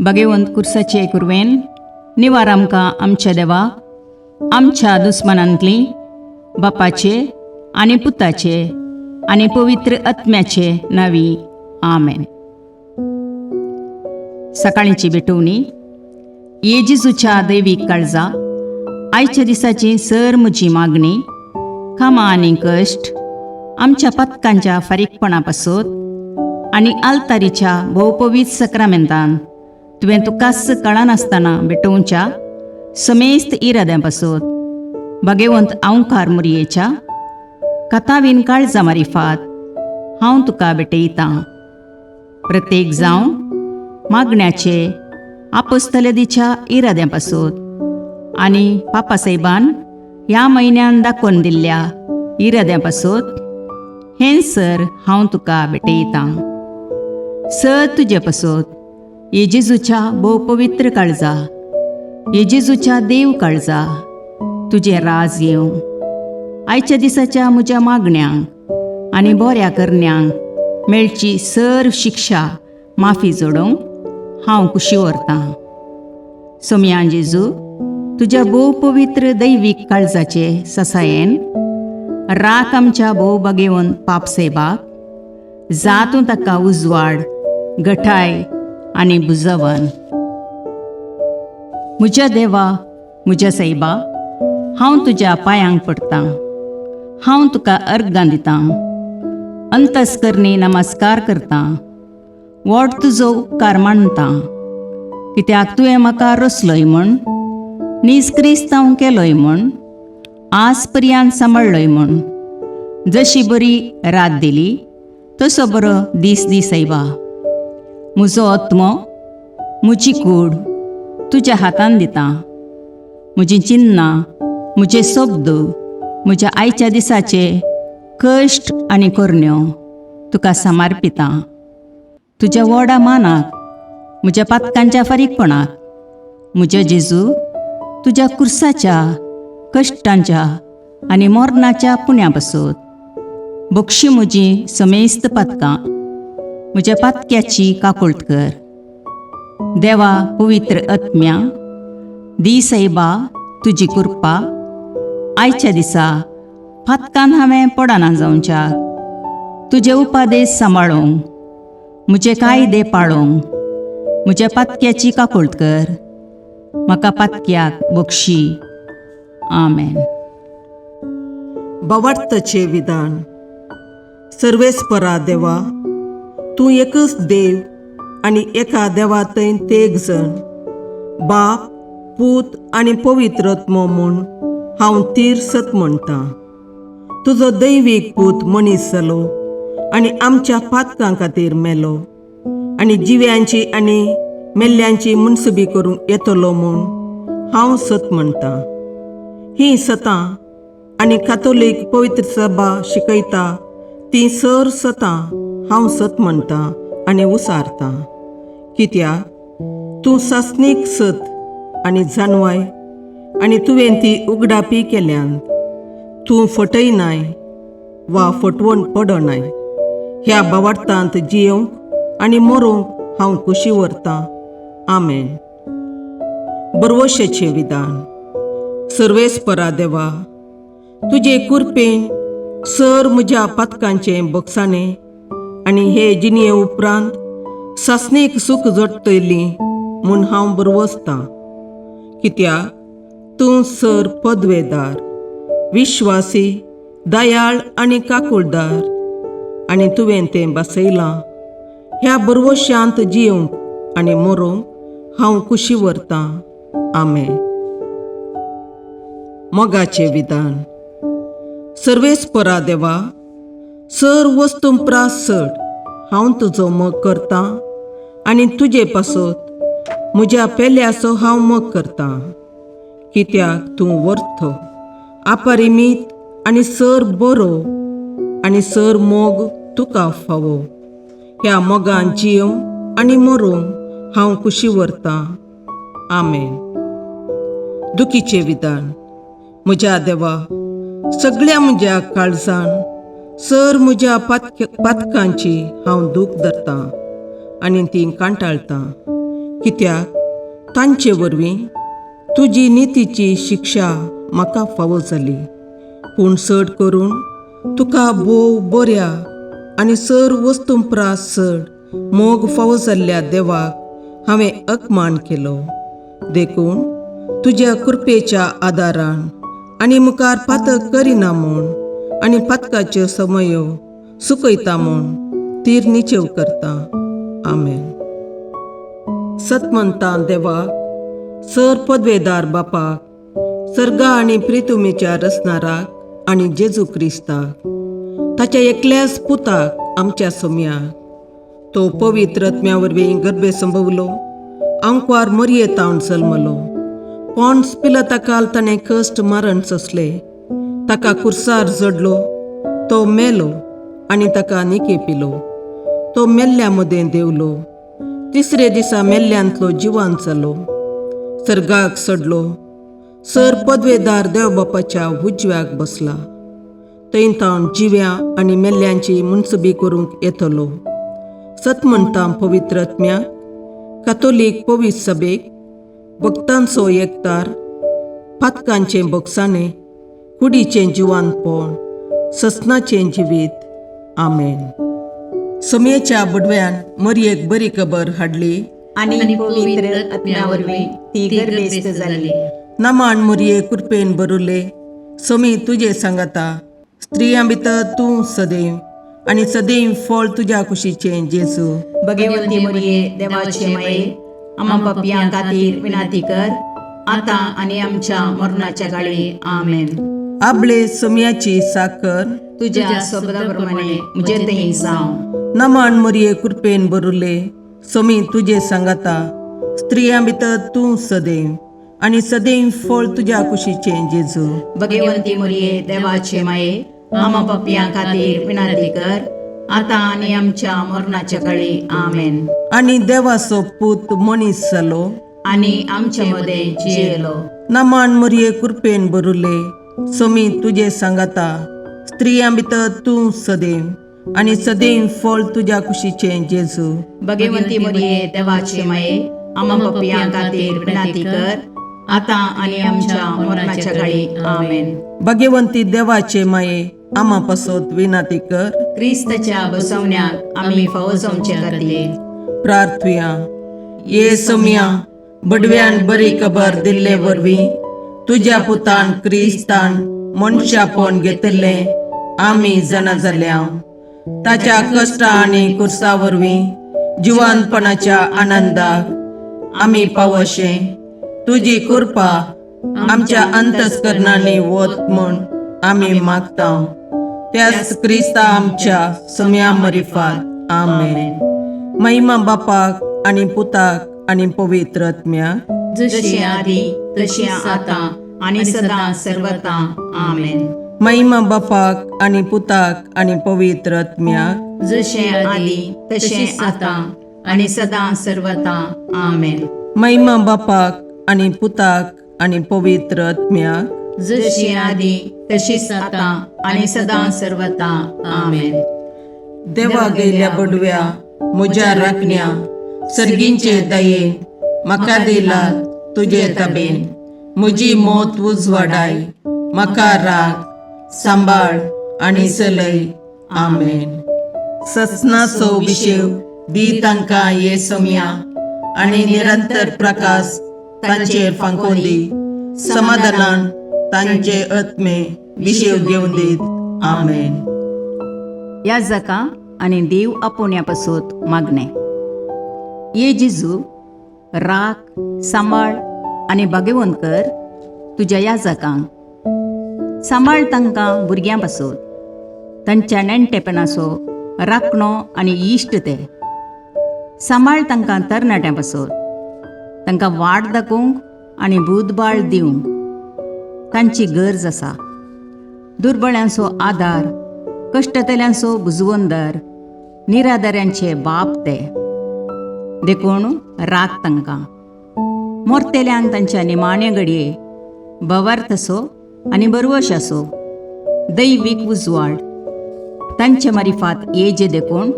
भगेवंत कुर्साचे कुरवेन निवार आमकां आमच्या देवा आमच्या दुस्मनांतली बापाचे आनी पुताचे आनी पवित्र आत्म्याचे नावी. आमेन. सकाळीची भेटवणी. ये जेजूच्या दैवीक काळजा, आयच्या दिसाची सर म्हजी मागणी, कामां आनी कश्ट आमच्या पातकांच्या फारीकपणा पासत आनी आल्तारीच्या भोवपवीत सक्रामेंतान तुवें तुकाच कळनासतना भेटोवच्या समेस्त इराद्यां पासत भगेवंत आंवकार मुरयेच्या कथावीन काळजा मारिफात हांव तुका भेटयतां. प्रत्येक जावं मागण्याचे आपोस्तलदीच्या इराद्यां पासत आनी पापासाहेबान ह्या म्हयन्यान दाखोवन दिल्ल्या इराद्यां पासत हें सर हांव तुका भेटयतां. सर तुजे पासत ये जेजूच्या भोव पवित्र काळजा, ये जेजूच्या देव काळजा, तुजें राज येवं. आयच्या दिसाच्या म्हज्या मागण्यांक आनी बऱ्या करण्यांक मेळची सर शिक्षा माफी जोडूंक हांव कुशी व्हरतां. सोमयान जेजू, तुज्या भोव पवित्र दैवीक काळजाचे ससायेन राख आमच्या भोव बागेवन पाप सेबाक जातूं ताका उजवाड, गठाय आनी बुजवन. म्हज्या देवा, म्हज्या सायबा, हांव तुज्या पांयांक पडटां. हांव तुका अर्गां दितां, अंतस्करणी नमस्कार करतां, व्हड तुजो उपकार मानतां, कित्याक तुवें म्हाका रचलोय म्हूण, नीज क्रिस्तांव केलोय म्हूण, आज पर्यंत सांबाळ्ळोय म्हूण. जशी बरी रात दिली तसो बरो दीस दी सायबा. म्हजो आत्मो, म्हजी कूड तुज्या हातान दिता. म्हजीं चिन्नां, म्हजे शब्द, म्हज्या आयच्या दिसाचे कश्ट आनी करण्यो तुका समर्पितां. तुज्या व्हडा मानाक, म्हज्या पातकांच्या फारीकपणाक, म्हज्या जेजू, तुज्या कुर्साच्या कश्टांच्या आनी मरणाच्या पुण्या पासत बक्षी म्हजी समेस्त पातकां. म्हज्या पातक्याची काकुळट कर. देवा, पवित्र आत्म्या, दी सायबा तुजी कृपा. आयच्या दिसा पातकान हांवें पडना जावच्याक, तुजे उपादेश सांबाळूंक, म्हजे कायदे पाळूंक म्हज्या पातक्याची काकुळट कर. म्हाका पातक्याक बक्षी. आमेन. भावार्थाचें विधान. सर्वेस्परा देवा, तूं एकच देव आनी एका देवा थंय तेग जण, बाप, पूत आनी पवित्र आत्मो म्हूण हांव तीर सत म्हणटा. तुजो दैवीक पूत मनीस जालो आनी आमच्या पातकां खातीर मेलो आनी जिव्यांची आनी मेल्ल्यांची मुनसुबी करूंक येतलो म्हूण हांव सत म्हणटा. ही सतां आनी कातोलीक पवित्र सभा शिकयता ती सर सतां हांव सत म्हणटा आनी उसारता, कित्याक तूं सासणीक सत आनी जाणवाय आनी तुवें ती उगडापी केल्यान. तूं फटयनाय वा फटवण पडनाय. ह्या भावार्थांत जियोवंक आनी मरोंक हांव कुशी व्हरतां. आमेन. बरवशेचें विधान. सर्वेस्परा देवा, तुजे कुरपेन सर म्हज्या पातकांचें बक्षाणें आनी हे जिणये उपरांत सासणीक सूख जोडटली म्हूण हांव बरवसतां, कित्याक तूं सर पदवेदार, विश्वासी, दयाळ आनी काकुळदार आनी तुवें तें बसयलां. ह्या बरवशांत जियोवंक आनी मरोंक हांव कुशी व्हरतां. आमेन. मोगाचें विधान. सर्वेस्परा देवा, सर वस्तू प्रास चड हांव तुजो मोग करतां आनी तुजे पासत म्हज्या पेल्याचो हांव मोग करतां, कित्याक तूं वर्थ, अपरिमीत आनी सर बरो आनी सर मोग तुका फावो. ह्या मोगान जियोवंक आनी मरोंक हांव कुशी व्हरतां. आमेन. दुखीचें विधान. म्हज्या देवा, सगळ्या म्हज्या काळजान सर म्हज्या पातकांची हांव दूख धरतां आनी ती कांटाळटां, कित्याक तांचे वरवीं तुजी नितीची शिक्षा म्हाका फावो जाली. पूण चड करून तुका भोव बऱ्या आनी सर वस्तूं प्रास चड मोग फावो जाल्ल्या देवाक हांवें अपमान केलो. देखून तुज्या कृपेच्या आदारान आनी मुखार पातक करिना म्हूण आनी पातकाच्यो समयो सुकयता म्हूण तीर निचेव करता. आमेन. सतमंता देवाक, सर पदवेदार बापाक, सर्गा आनी प्रितुमेच्या रचणाराक आनी जेजू क्रिस्ताक, ताच्या एकल्याच पुताक आमच्या सोम्याक, तो पवित्र आत्म्या वरवीं गर्भे संभवलो, आंकवार मरयेतावन जल्मलो, पॉन्स पिलताकाल ताणें कश्ट मरण सोंसले, ताका कुर्सार जडलो, तो मेलो आनी ताका निके पिलो, तो मेल्ल्या मदें देंवलो, तिसरे दिसा मेल्ल्यांतलो जिवान जालो, सर्गाक सडलो, सर पदवेदार देव बापाच्या उजव्याक बसला, थंय तावन जिव्या आनी मेल्ल्यांची मुनसबी करूंक येतलो. सत म्हणटा पवित्र आत्म्याक, कातोलीक पवित्र सभेक, भक्तांचो एकतार, पातकांचें बोगसाणें, कुडीचें जिवानपण, ससनाचें जिवीत. आमेन. सोमयेच्या बुडव्यान मरयेक बरी खबर हाडली आनी पवित्र आत्म्या वरवीं ती गर्भेस्त जाली. नमान मुरये कृपेन बरुले, सोमी तुजे सांगाता, स्त्रियां भितर तूं सदैव आनी सदैव फळ तुज्या कुशीचें जेजू. भगवंती मरिये, देवाचे माये, आमा पापयां खातीर विनंती कर, आतां आनी आमच्या मरणाच्या काळी. आमेन. आबळे सोमयाची साकर तुज्या शब्दा प्रमाणे म्हजे थंय जावं. नमान मुरये कृपेन बरुले, सोमी तुजे सांगाता, स्त्रियां भितर तूं सदैव आनी सदैव फळ तुज्या कुशीचें जेजू. भगवंती मरिये, देवाचे माये, आमा पापयां खातीर विनंती कर, आतां आनी आमच्या मरणाच्या काळी. आमेन. आनी देवाचो पूत मनीस जालो आनी आमचे मदें जियेलो. नमान मुरये कृपेन बरुले, सोमी तुजे सांगाता, स्त्रियां भितर तूं सदैव आनी सदैव फळ तुज्या कुशीचें जेजू. भगवंती मरिये, देवाचे माये, आमा पापयां खातीर विनंती कर, आतां आनी आमच्या मरणाच्या काळी. आमेन. भगवंती देवाचे माये, आमा पासत विनंती कर. क्रिस्ताच्या बसवण्याक आमी फावो जावचे खातीर. प्रार्थुया. ये सोमया, बडव्यान बरी खबर दिल्ले वरवीं तुज्या पुतान क्रिस्तान मनशापण घेतिल्लें आमी जाणा जाल्या. ताच्या कश्टा आनी कुर्सा वरवीं जिवानपणाच्या आनंदाक आमी पावशे तुजी कृपा आमच्या अंतस्करणांनी वत म्हूण आमी मागता, त्याच क्रिस्ता आमच्या सम्या मरिफात. आमेन. महिमा बापाक आनी पुताक आनी पवित्र आत्म्याक, जशी आदी तशी आतां आनी सदां सर्वता. आमेन. महिमा बापाक आनी पुताक आनी पवित्र आत्म्याक, जशें आदी तशें आतां आनी सदां सर्वता. आमेन. महिमा बापाक आनी पुताक आनी पवित्र आत्म्याक, जशी आदी तशीच आतां आनी सदां सर्वता. आमेन. देवा गेल्या बडव्या म्हज्या राखण्या, सर्गींचे दयेन म्हाका दिला तुजे तबेन, म्हजी मोत उजवाडाय, म्हाका राख, सांबाळ आनी चलय. आमेन. ससनाचो विशेव दी तांकां ये सोमया आनी निरंतर प्रकाश तांचेर फांकोवन दी, समाधानान तांचे आत्मे विशेव घेवन दीत. आमेन. ह्या जाका आनी देव आपोवण्या पासत मागणें. ये जेजू, राख, सांबाळ आनी भाग्यवंत कर तुज्या ह्या जाकांक. सांबाळ तांकां भुरग्यां पासत, तांच्या नेणटेपणाचो राखणो आनी इश्ट ते. सांबाळ तांकां तरणाट्यां पासत, तांकां वाट दाखोवंक आनी बुदबाळ दिवंक तांची गरज आसा. दुर्बळ्यांचो आदार, कश्टतल्यांचो बुजवंदर, निराधाऱ्यांचे बाप ते, देखून राख तांकां. मोरतेल्यांक तांच्या निमाण्या घडये भवार्थ असो आनी बरवश आसो दैवीक उजवाड तांचे मारिफात येजे, देखून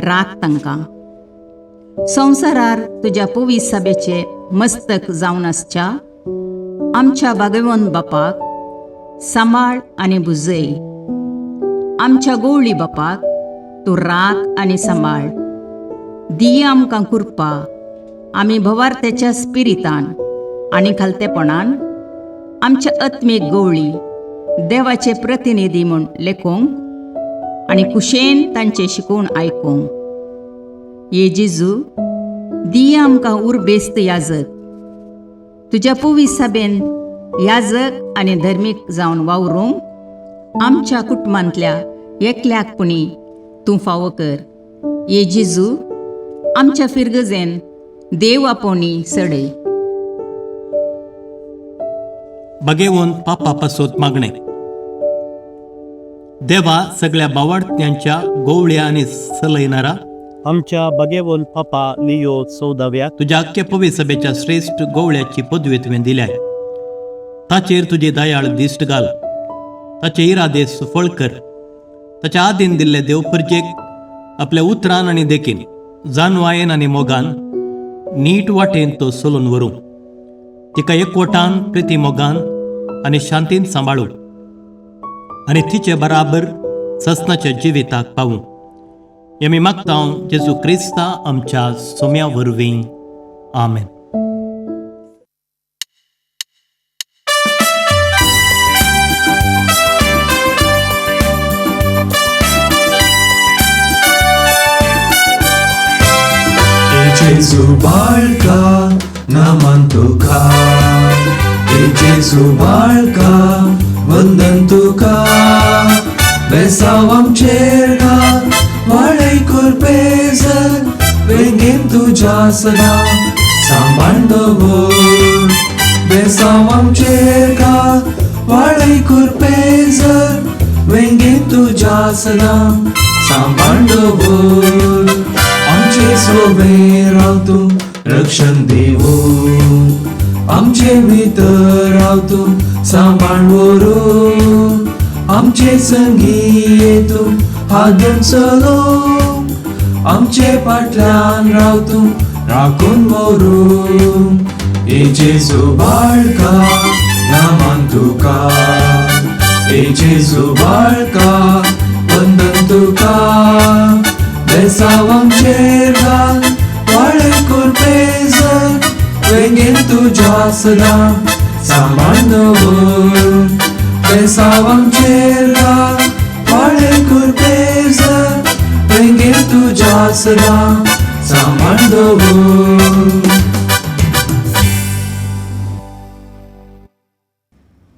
राख तांकां. संवसारार तुज्या पवीस सभेचे मस्तक जावन आसच्या आमच्या बागेवन बापाक सांबाळ आनी बुजय. आमच्या गोवळी बापाक तूं राख आनी सांबाळ. दिया आमकां कृपा आमी भवार्थ्याच्या स्पिरितान आनी खालतेपणान आमच्या आत्मीक गवळी देवाचे प्रतिनिधी म्हूण लेखूंक आनी कुशेन तांचे शिकोवन आयकूंक. ये जेजू, दिया आमकां उर्बेस्त याजक, तुज्या पवीस सभेन याजक आनी धर्मीक जावन वावरूंक आमच्या कुटुंबांतल्या एकल्याक पुणी तूं फावो कर. ये जेजू, आमच्या फिरगजेन देव आपोवणी सडय. बगेवन पापा पासत मागणे. देवा सगळ्या बावाडत्यांच्या गोवळ्या आनी सलयनारा आमच्या बगेवन पापा लियो चौदाव्या तुज्या आख्या पवी सभेच्या श्रेश्ठ गोवळ्याची पदवी तुवें दिल्या, ताचेर तुजी दयाळ दिश्ट घाल, ताचे इरादे सुफळ कर. ताच्या आदीन दिल्ले देवपर्जेक आपल्या उतरान आनी देखीन, जानवायेन आनी मोगान नीट वाटेन तो चलून व्हरूं. तिका एकवटान, प्रिती मोगान आनी शांतीन सांबाळूं आनी तिचे बराबर ससनाच्या जिविताक पावूं. हें आमी मागता जेजू क्रिस्ता आमच्या सोम्या वरवीं. आमेन. Gesù barca naman तुका, ए जेजू बाळका वंदन तुका. बेसांव आमचेर घाल वाडय कुरपेजर, वेंगेन तुज्या सदां सांबाळ दवर. बेसांव आमचेर घाल वाडय कुरपेजर, वेंगेन तुज्या सदां सांबाळ दवर. आमचे सोबे राव तूं रक्षण देवून, आमचे भितर राव तूं सांबाळ व्हरूं. आमचे संगी ये तूं हात घेवन चलोवंक, आमचे फाटल्यान राव तूं राखून व्हरूं. ए जेजू बाळका नामान तुका, ए जेजू बाळका वंदन तुका. बेसांव आमचेर घाल वाडय कुरपेजर, वेंगेन तुज्या सदां सांबाळ दवर. बेसांव आमचेर घाल वाडय कुरपेजर, वेंगेन तुज्या सदां सांबाळ दवर.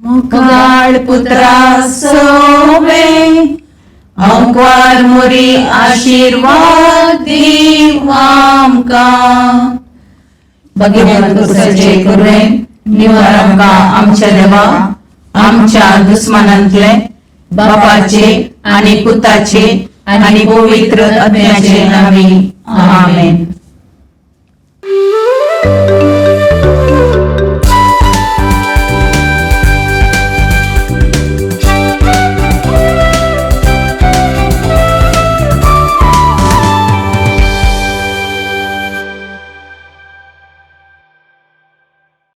मुखाळ पुत्रा सोवे अंकवार मोरी आशीर्वाद दी आमकां. भगिनी कुसाचे कुर्वेन निवार आमकां आमच्या देवा आमच्या दुस्मानांतले बापाचे आनी पुताचे आनी पवित्र आत्म्याचे नावी. आमेन.